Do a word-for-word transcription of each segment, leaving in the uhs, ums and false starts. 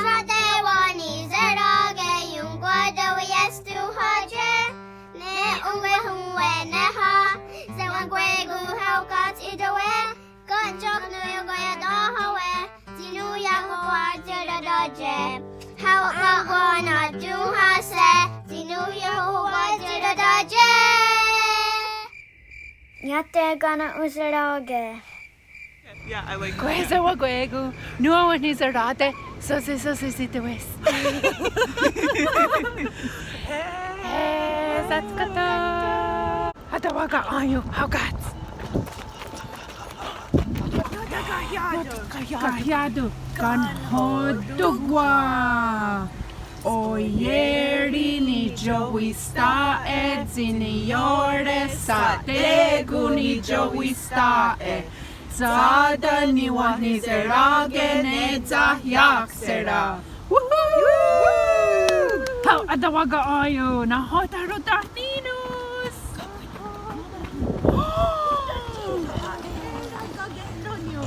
Satewanihserá:ke ionkwatewiestonhátie ne onkwehonhwenéha sewakwé:kon haohkátste í:tewes. Ken' tsi ok nón: iakwayatáhawe tsi nón: iahonwá:ti ratátie. Hao'wakwana'tón:hahse tsi nón: iahonwá:ti ratátie. Nia'tekanon'ónsherá:ke. Kwé:se wakwé:kon nón: wenhniserá:te. Sóse, sóse, sóse í:tewes. Satkáta. Atewaka aión:ton haohkátste. Kahiá:ton, kahiá:ton, kanhotónhkwa. Oié:ri niiowistà:'e tsi niió:re sha'té:kon niiowistà:'e. Tsá:ta niwenhniserá:ke ne tsahià:ksera. Woohoo! Hao' atewaka aión:ton, nahò:ten rotahnín:nons.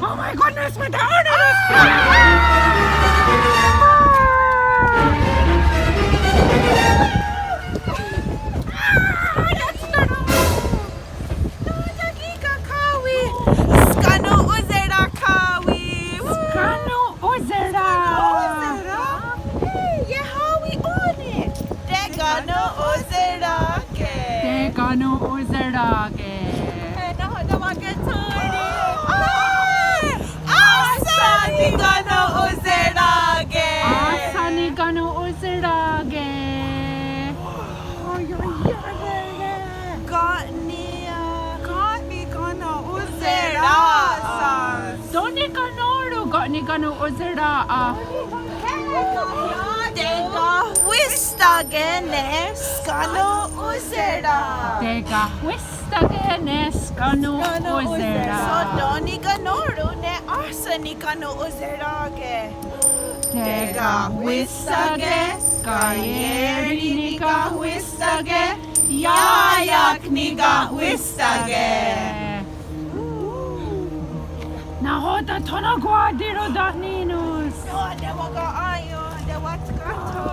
Oh my goodness, what the honor is— Skennèn' ó:sera khá:wi. Skennèn' ó:sera. Ó:sera. Hey, iehà:wi ó:ni'. Tekennèn' ó:serake. Tekennèn' ó:serake. Hey, nahò:ten wa'ketshé:ri. Áhsen nikennèn' ó:serake. Áhsen nikennèn' ó:serake. Ka' ni— ka' nikennèn' ó:sera. Tó: nikennó:ron ka' nikennèn' ó:sera. Tekahwístake ne skennèn' ó:sera. Tekahwístake ne skennèn' ó:sera. So tó: nikennó:ron ne áhsen nikennèn' ó:serake. Tekahwístake, kaié:ri nikahwístake, ià:ia'k nikahwístake. Nahò:ten tho nonkwá:ti rotahnín:nons. Tewaka'ión, tewatkáhtho.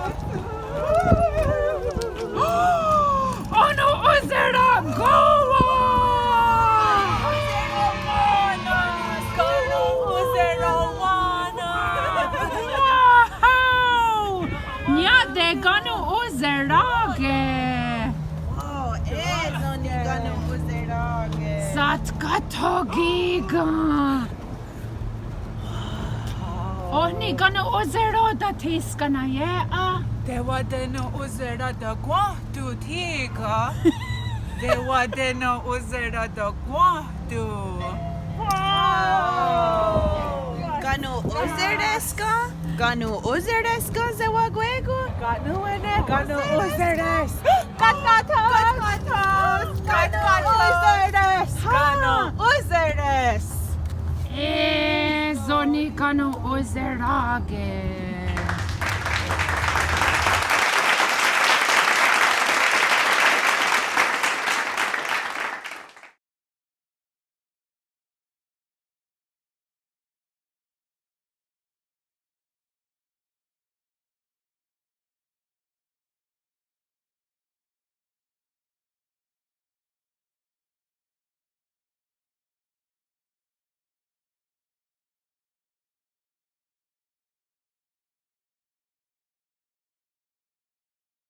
Ó:nen ó:sera kó:wa. Wahao! Nia'tekennèn' ó:serake. Wow, é:so nikennèn' ó:serake. Satkáhtho kí:ken. Oh nikennèn' ó:sera thíska naié:a. Tewatennénhsera takwénhton thí:ken. Tewatennénhsera takwénhton. Wow! Ka' nón: ó:seres ken? Ka' nón: ó:seres ken sewakwé:kon? Ka' nón: wé:ne, ka' nón: ó:seres. Katkáthos, katkáthos, katkáthos. Ka' nón: ó:seres. É:so nikennèn' ó:serake.